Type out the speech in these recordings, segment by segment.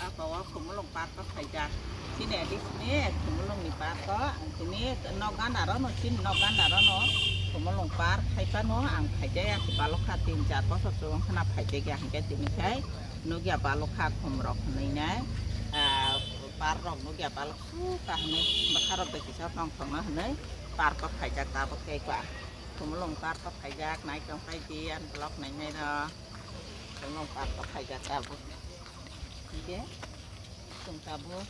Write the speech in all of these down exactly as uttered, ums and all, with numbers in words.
Ako o Khumulwng park o phaijak. Chini adi sini Khumulwng ni park o, ang tini nok gana rono, chini nok gana rono Khumulwng park hai phano ang phaijak ya, balok kha tin char bosor chwng khna phaijak ya, hinkhe tini khai nukya balok kha khum rok hinwi nai, ah, park rok nukya balok suk ka hinwi bwkha rok bai kisa tong thokna hinwi park o phaijak tabuk tei ba. Khumulwng park o phaijak, nai tong khai di, ang vlog nainai rok. Khumulwng park o phaijak tabuk. Hinkhe chwng tabuk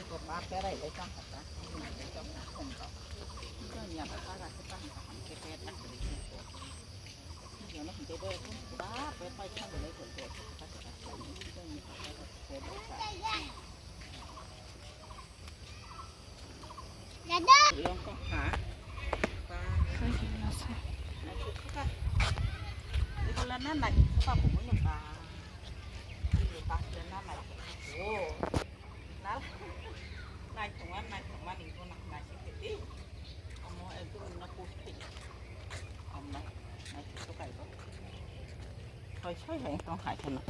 eko park berai lai tong kha ta. Chwng tabuk khum rok. Chwng ya ba jaga se tang kaham khe bed na kwrwi khe. Jono hinkhe bed ba bed pai thang lai khe. Dada. Yang kok ha? Ba. Saya kira saya. Ibu lana nak suka bumbu lupa. Lupa lana nak. Oh. Nal. Nak cuman nak cuman ibu nak nasi peti. Kamu itu nak putih. Kamu nak nasi suka itu. Soi soi hai tong hai tong.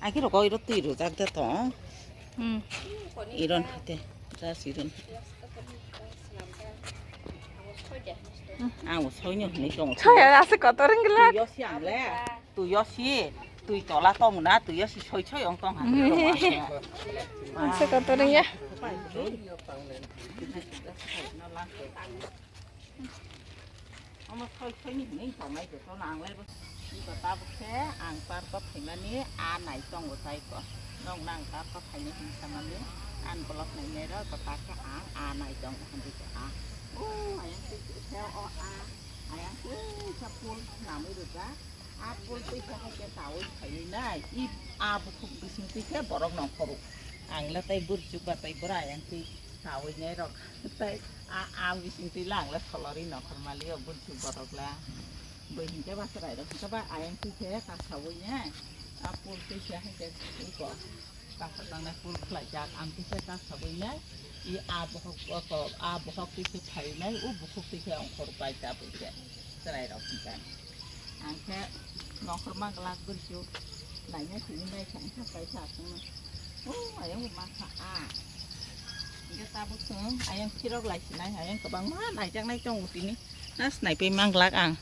Agi rok oi ro twi ro jak de tong. Hmm. Iron hite. Jas iron. Ang soi no hini tong. Soi ya ase kotor wngla. Twi yo si ang le. Twi yo si. Twi tola tong na, twi yo si soi soi ong tong ha. Ase kotor wngya. Omo soi soi ni hwnwi tongnai jotono ang lai bo. Iko tabuk khe ang park o phaimani a nai tongo tai ko. Nokno ang park o phainai hwnwi samani ang vlog nainai rok ko ta khe ang a nai tongo hwnwi ko a. O ayang twi khe o a ayang twi khe phul swnamwi rijak. A phul twi khe hai khe tawi phaiwi nai. I a bukhuk bising twi khe borok nongkhoruk. Ang le tai bwrwi chukba tai bwra ayang twi tawi nai rok. Tai a, a bising twi lang le solori nokhor mali o bwrwi borok la. Bwi hinkhe ba chwrai rok hinkhe ba ayang twi khe kasawi ne. A pul twi khe hinkhe iko kasa tangnai pul khlai jak, ang twi khe kasawi ne. I a bohok, oko, a bohok twi khe phai nai, u bukhuk twi khe ongkhor pai ta bwi khe chwrai rok hinkhe. Ang khe nokhorma glak bwrwichuk naina simi naikha wngkha kaisa aswkno. O ayang bo mankha a. Hingke tabuk chwng ayang phirok lai sinai, ayang kwbangma naijaknai tongo tini. Na sinaipai manglak ang.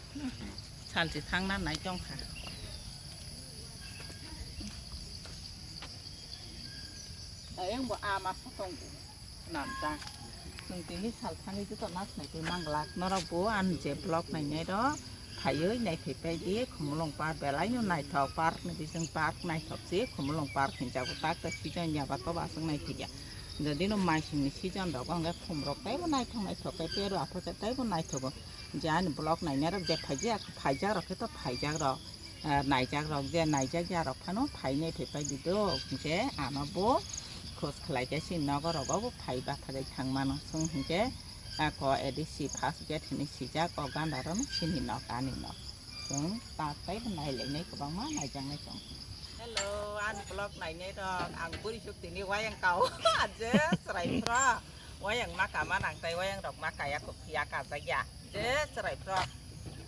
Salchi thangna nai tongkha. Ayang bo a masa tongo. Namjak. Chwng tini salthani joto na sinaipai manglak. Norok bo ani je vlog nainai rok phaiwi naiphaipai di. Khumulwng park belai no naithok park ni bising park naithok se Khumulwng park hinjago tak ta season ya ba to ba aswk naithokya. Jodi no maising ni season rogo hwnkhe khum rok teibo naithok naithok khe pero aphuru khe teibo naithogo. Je ani vlog nainai rok je phaijak phaijak rok khe to phaijak rok. Ah, naijak rok je naijak ya rok phano phainai phaipai di do, hinkhe ano bo khoj khlai khe si nogo rogo bo phai bathagwi thang mano chwng hinkhe ako A D C first gate hinwi sijak o ganda rok no sini nok ani nok chwng tak tei bo nailainai kwbangma naijaknai chwng. Hello, ani vlog nainai rok ang buri suk tini wayang kao je chwrai phro wayang ma kama nang tai wayang rok ma kaya kho phiya kajak ya. Je chwrai phro,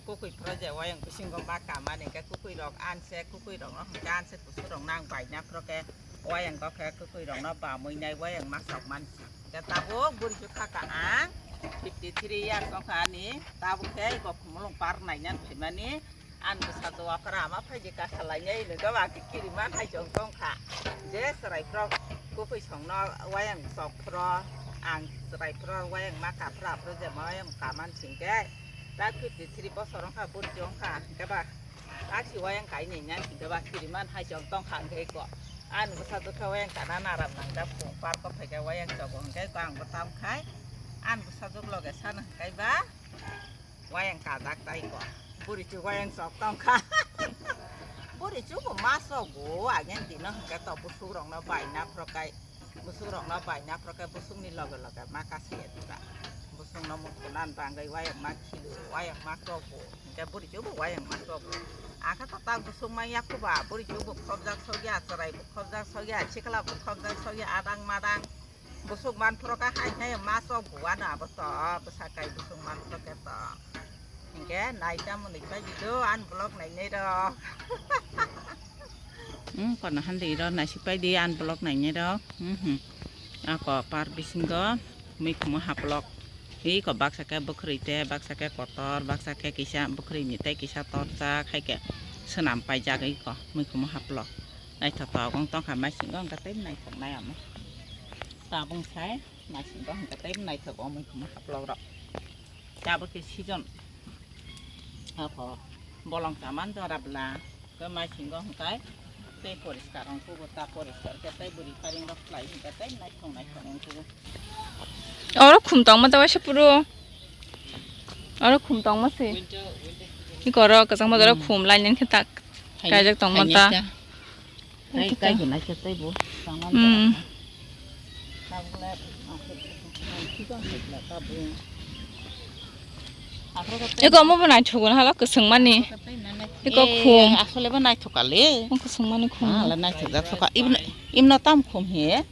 kukui phro je wayang bisingo ma kamani khe kukui rok anse, kukui rok no hwnkhe anse kusu rok nang baina phro khe wayang kok khe kukui rok no bamwi nai wayang ma sok man si. Khe tabuk buri khe khaka ang fifty three years wngkha ani, tabuk khe iko Khumulwng park naina phaimani. Ani bwsa dowa phra ama phaidi kasa lainai nokha ba khe kiriman hai chong tong kha. Je chwrai phro kukui songno wayang sok phro, ang chwrai phro wayang ma ka phra phro je ma wayang kaman singkhe. Tak fifty three bosor wngkha, buri wngkha, hwnkhe ba tak si wayang kainwi nai hwnkhe ba kiriman hai chong tong kha hwnkhe ko. Ani bwsa dokhe wayang kana naram nangjak phung park o phaikhe wayang chobo hwnkhe ko ang bo tam khai. Ani bwsa dok loge sana hwnkhe ba. Wayang kajak tai ko. Buri chu wayang sok tong kha. Buri chu bo ma sok bo, ageng dino hwnkhe to busuk rok no baina phro kai. Busuk rok no baina phro kai, busuk ni loge loge ma kasi ya ta. Busuk no mukunan bangwi wayang ma khilu, wayang ma sok bo. Hwnkhe buri chu bo wayang ma sok bo. Akha to ta busuk ma yakhu ba, buri chu bo khobjak sok ya, chwrai bo khobjak sok ya, sikla bo khobjak sok ya, adang madang. Busuk man phro kha hai hai ma sok buwa no abo to bwsa kai busuk man phro khe to. Hinkhe nai tamo ni pai di do ani vlog nainai rok. Hmm, kono handei ro naisik pai di unblock nainai rok. Hmm, hmm. Ako par bisingo mikhumu haplok. Iko baksa khe bwkhwrwi tei baksa khe kotor, baksa khe kisa bwkhwrwi ni tei kisa torjak hai khe swnam paijak iko mikhumu haplok. Naithok tok wng tongkha maisingo hwnkhe tei naithok nai omo. Tabung sai maisingo hwnkhe tei naithok o mikhumu haplok rok. Tabuk khe season. Ako bolong chaman jora bla. Khe maisingo hwnkhe tei poriskar wngkugo, ta poriskar khe tei bwrwi paring rok khlai hwnkhe tei naithok naithok wngkugo. Oro khum tongma ta waisa puro. Oro khum tongma se. Iko oro kwchangma jora khum lainani khe tak kaijak tongma ta. Tei kai hwnai khe tei bo tongma. Hmm. Eko omo bo naithok hala kwchwng mani. Eko khum. Asole bo naithok kale. Omo kwchwng mani khum. Ala naithok jak thoka. Ibno, ibno tam khum he.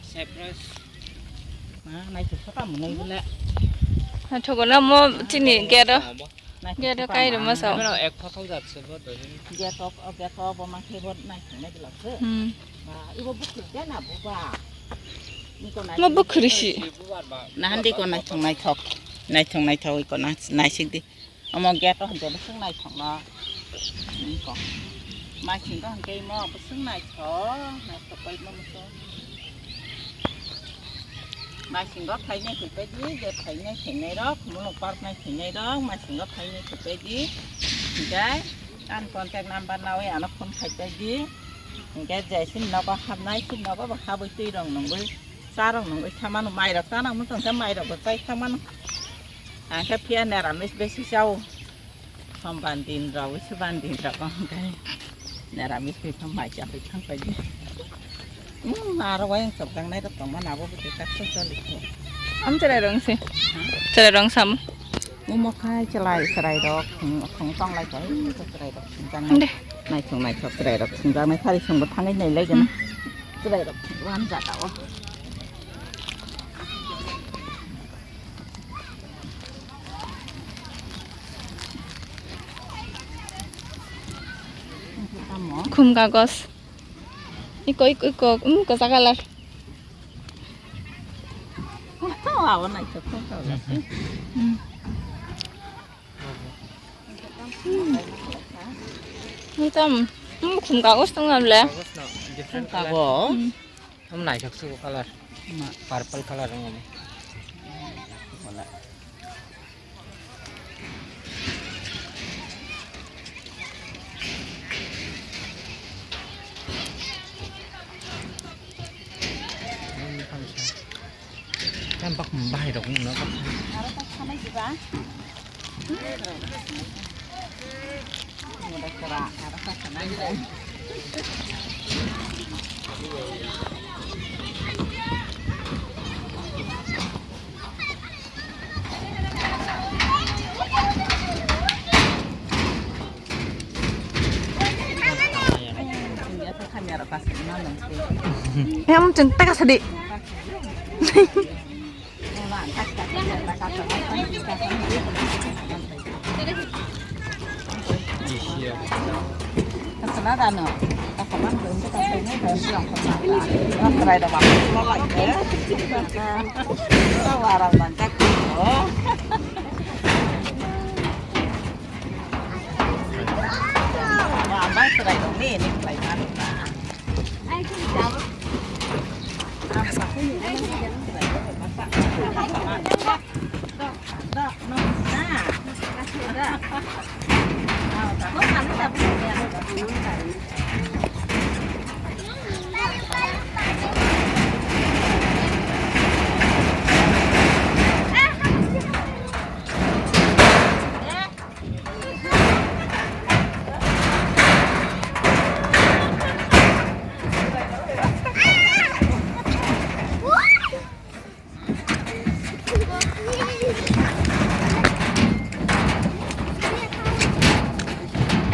Cyprus. Ah, naithok thoka mwnai bole. Naithok na mo chini gero. Gate o kai rwma sao. Abo ek phasal jat se bo doi. Gate o, gate o bo mankhe bo naithok nai glak se. Hmm. Ba, ibo bukhuk de na bo ba. Ma bukhuk risi. Nahan di ko naithok naithok. Naithok naithok iko na, naisik di. Omo gate o hwnkhe bwswk naithok no. Iko. Maiching ko hwnkhe imo bwswk naithok, naithok pai ma muchung. Maisingo phainai phaipai di, je phainai phainai rok, muluk parknai phainai rok, maisingo phainai phaipai di. Hinkhe ani contact number nawi ano phone khaipai di. Hinkhe je chini nogo hapnai, chini nogo bo habwi twi rok nungwi, cha rok nungwi thamano, mai rok chana muchung khe mai rok bo chai thamano. Ang khe phiya neramis besi chao. Sombar din rok, Suban din rok, hwnkhe neramis bai thang mai cha bai thang pai di. Hmm, aro wayang chopjak nai rok tongma nabo bo tak so choli khe. Am cherai rong se. Cherai rong sam. Omo khai chelai cherai rok, thong tong lai kai, cherai rok thong jang nai. Nai thong nai thok cherai rok thong jang nai, sari song bo thangai nai lai gana. Cherai rok wan jata o. Khum kagos. Iko, iko, iko. Hmm, kosa kalar. Abo naithok, khum kagos. Hmm. Hmm. Tam, hmm, khum kagos tong le. Kagos no, different color. Hmm. Tam naithok sugo color. Ma. Purple color wngmo. Wala. Tam bak bahai rok no. Aro tak sanai diba? Em, cheng taka sadi.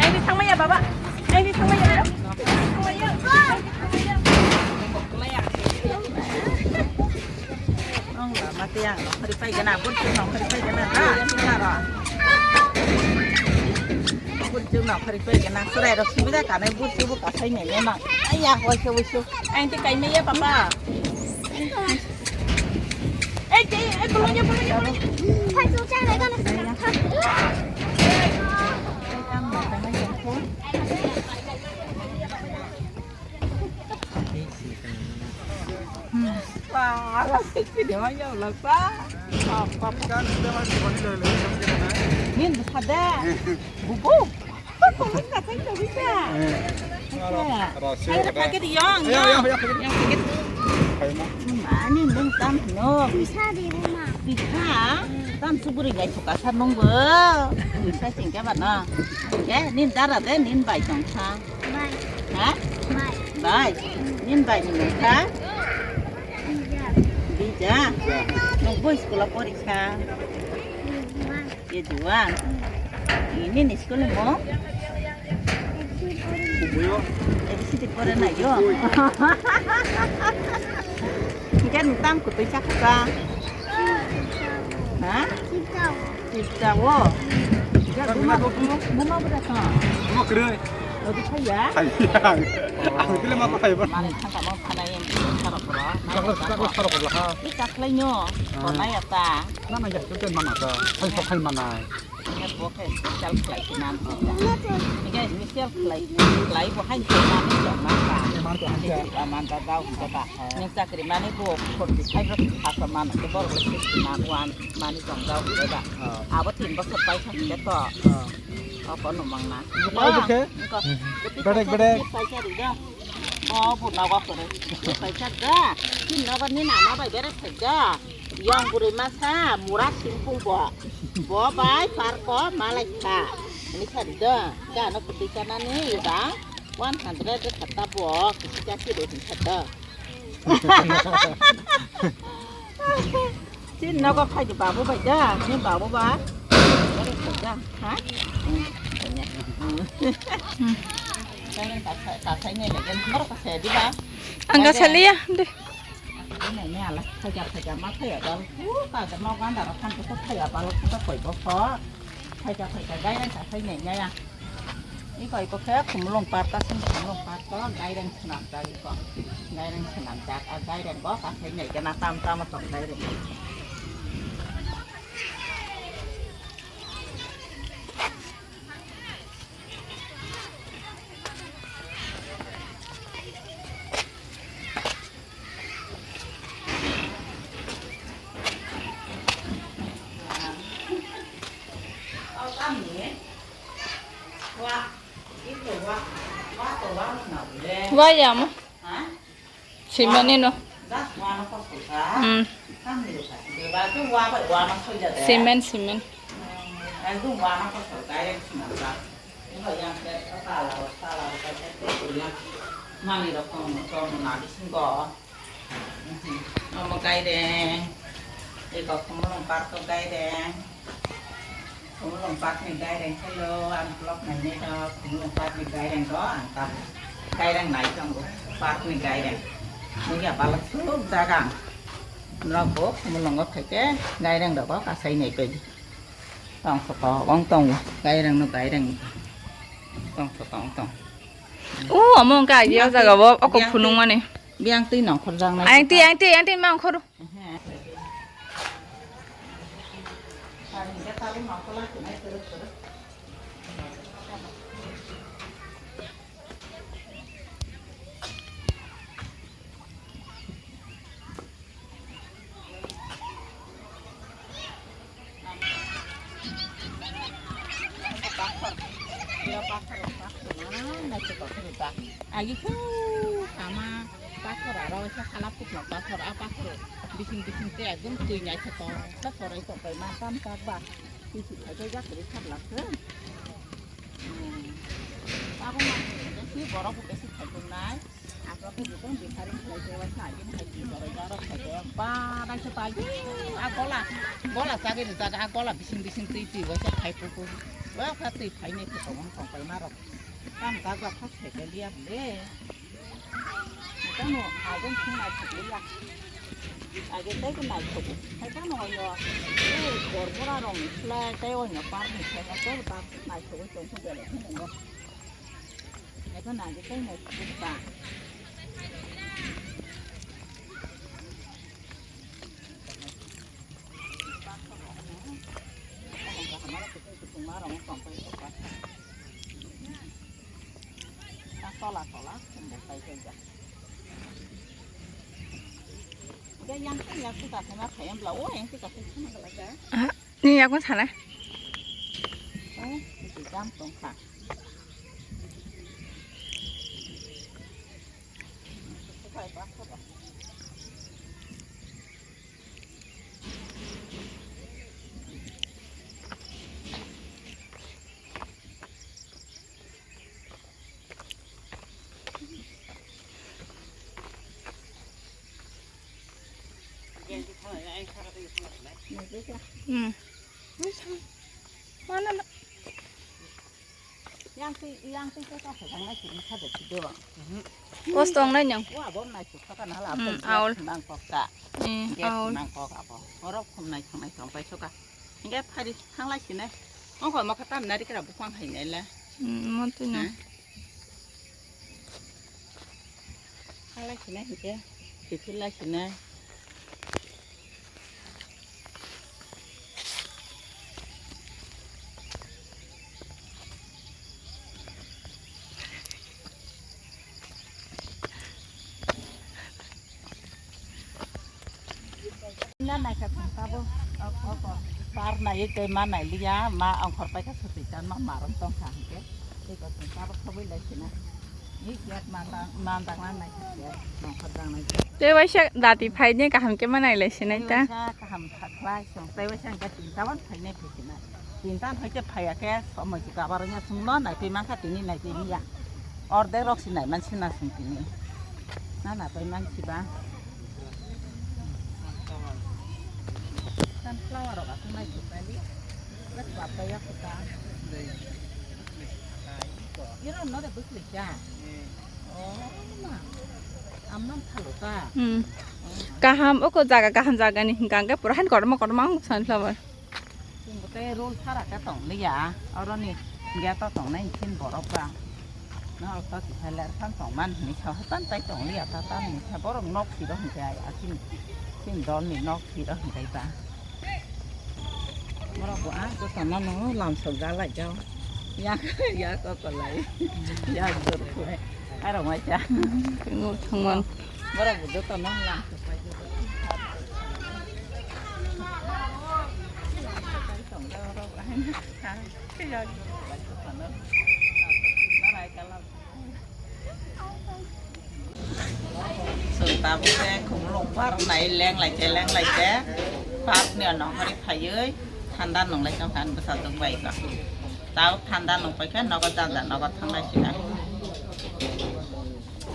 Aini thangmaya baba, aini thangmaya, aini thangmaya. Ang ba mati ang nongkhori pai gana, bun tu nongkhori pai gana, ha, sila ro. Burchuk no khari pai kena chwrai rok subida kanai burchuk bo kasai nai nai ma. Ai ya hoi se uisu. Ai te kai mei ya papa. Ei te ei bolong ya bolong ya bolong. Nin bwsa de. Bubu. Bubu ka thang ka bisa. Ayo paket yang. Yang paket. Ani nung tam no. Bisa di rumah. Bisa. Tam suburi gai suka sa nung bo. Bisa singka ba na. Ya, nin dara de nin bai tong sa. Bai. Ha? Bai. Bai. Nin bai ni nung sa. Bija. Bija. Nung bo school a pori sa. Bija. K G one. Ini ni school mo? Kubuyo. A B C D pore na yo. Kubuyo. Hingke nung tam kutui chakha. Ha? Sipta wo. Sipta wo. Hingke buma, buma, buma bura sa. Buma kere. Odi phaiya? Phaiya. Ang tile ma phaiba. Mane thangka mo phanai yang sarok bura. Sarok, sarok, sarok bura ha. Ita khlainyo. Ah. Konai ata. Na na ya, tu mana ta. Hai sok hai mana. Bo khe special khlai khe nan tong. Hingke special khlai, khlai bo hai khe nan tong man ta. Man ta, man ta. Ba man ta dau ko ta. Ning chakri mani bo forty five rok thasa man ke bor le sixty man one mani tong dau ko da. Ah. Abo tin bosor pai kha ke to. Ah. Oko no mang na. Pai khe? Bedek, bedek. Pai kha ri da. O bu nogo kore. Pai kha da. Tin nogo ni na ma bai bedek kha da. Yang bwrwi masa mura singkung bo. Bo bai parko malai kha. Ani kha do. Ga no putui kanani ba one hundred kha ta bo. Kisi kasi do hin kha do. Chin nogo khai di babu bai da. Ni babu ba. Bari kha da. Ha? Kasai, kasai ni lagi. Mara kasai di ba. Ang kasai liya. Deh. Ini, ini ala, khaja, khaja, ma khaya dal. Uh, khaja, ma ganda ra, than ko khaya, bal ko koi bo kho. Khaja, khaja, gai ran sa khai ne, ya, ya. Ni koi ko khe, khumlung par ta, sing khumlung par ko, gai ran swnam ta, iko. Gai ran swnam ta, a gai ran bo, ka khai ne, kena tam tam to gai ran. Wayam. Simani no. Hmm. Simen, simen. Mani rok tong tong na bisingo. Omo gaireng. Eko khumulwng park o gaireng. Khumulwng park ni gaireng hello, ang vlog nainai rok. Khumulwng park ni gaireng rok ang tabuk gaireng nai tongo. Park ni gaireng. Nukya balok suk jaga ang. Norok bo khumulwng o phaikhe gaireng rok o kasai nai pedi. Tong soko ong tong gaireng no gaireng. Tong soko ong tong. O, omo wngkha agi o jaga o, oko phunukmani. Biyang twi nongkhor jang nai. Ayang twi, ayang twi, ayang twi ma nongkhor. Agi khe kama pathor aro khe hala pukno pathor, a pathor bising bising te ekdom twi naithotok khe chorwi tongpai ma tam tak ba twi si thaipai jak kwrwi khaklak khe. Abo ma khe borok bo besi thaitongnai. Aphuru khe bukung bihari khlai se waisa agini hai di borai borok khaide ba naisa pai a gola gola chagwi rijak a gola bising bising twi twi waisa khai puku ba kha twi phainai khe tongmani tongpai ma rok tam jak jak kha khaide liya hwnde tamo agini thung nai khe liya. Age tei ko naithogo. Hai phano oino, eh, bor bora rok ni slai tei oino park ni slai tei park naithogwi tongkha belai kheno. Hai phano age tei naithogo ta. Tola tola, Yang yang tu tak kena sayang belau, yang tu tak kena belau ya. Ah, ni aku sana. Oh, itu jam tongkha. Hmm. Mana na? Yang ti, yang ti kita sedang lagi di sana sido. Kos tong na nyang. Wah, bom na cuka kan hala. Hmm, apa aul. Nang kok ta. Eh, aul. Nang kok apa? Orok kum nai kum nai tong pai suka. Hingke phari thanglai sine. Ongkho mokha tam nari kra buphang hai nai le. Hmm, mo tu na. Thanglai sine hingke. Sithil lai sine. Na naikha thang tabo. Bar nai tei ma nai liya, ma ongkhor paikha sutwi tan ma marwng tongkha hwnkhe. Tei ko thang tabo khoboi lai sina. Ni gate mandang, mandang na naikha gate, nongkhor dang naikha. Tei waisa dati phaini kaham khe ma nai lai sinai ta. Tei waisa kaham thakhlai song, tei waisa hwnkhe tinta wan phainai phai sinai. Tinta hwnkhe phaiya khe somoi si kabar wngya songno naitwi mankha tini naitwi liya. Ordek rok si nai man sina song tini. Na na pai man siba. Sunflower rok aswk nai thok nai li. Yak bata yak kota. Iro no de bwsli cha. Oh ma. Amnam thalo ta. Hmm. Kaham, oko jaga kaham jaga ni hingka hingke pura han kotorma kotorma ang sunflower. Chwng bo tei roll sara khe tong liya, oroni gate o tongnai hwn borok ba. Norok to kisa ler phan tong man hwnwi sa, haipan tai tong liya, ta tamni khe borok nok phiro hwnkhe ai, a chini, chini dolni nok phiro hwnkhe ba. Borok bo a jotono no lamsok ja lai jao. Yak, yak o kolai. Yak jor khe. Aro mai cha. Nuk thangman. Borok bo jotono lamsok pai jao. Tong jao borok. Yak jor khe. Chwng tabuk khe Khumulwng park nai leng lai khe, leng lai khe park ni ano hori phaiwi thanda nung lai tong kha, ani bwsajwk bai kha. Tabuk thanda nung pai khe nogo janja nogo thang lai sina.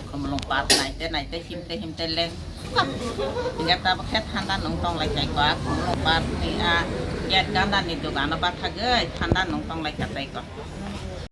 Khumulwng park nai te nai te him te him te leng. Hingke tabuk khe thanda nung tong lai kha, Khumulwng park ni a gate ganda ni dogan o bathagwi thanda nung tong lai kha tei kho.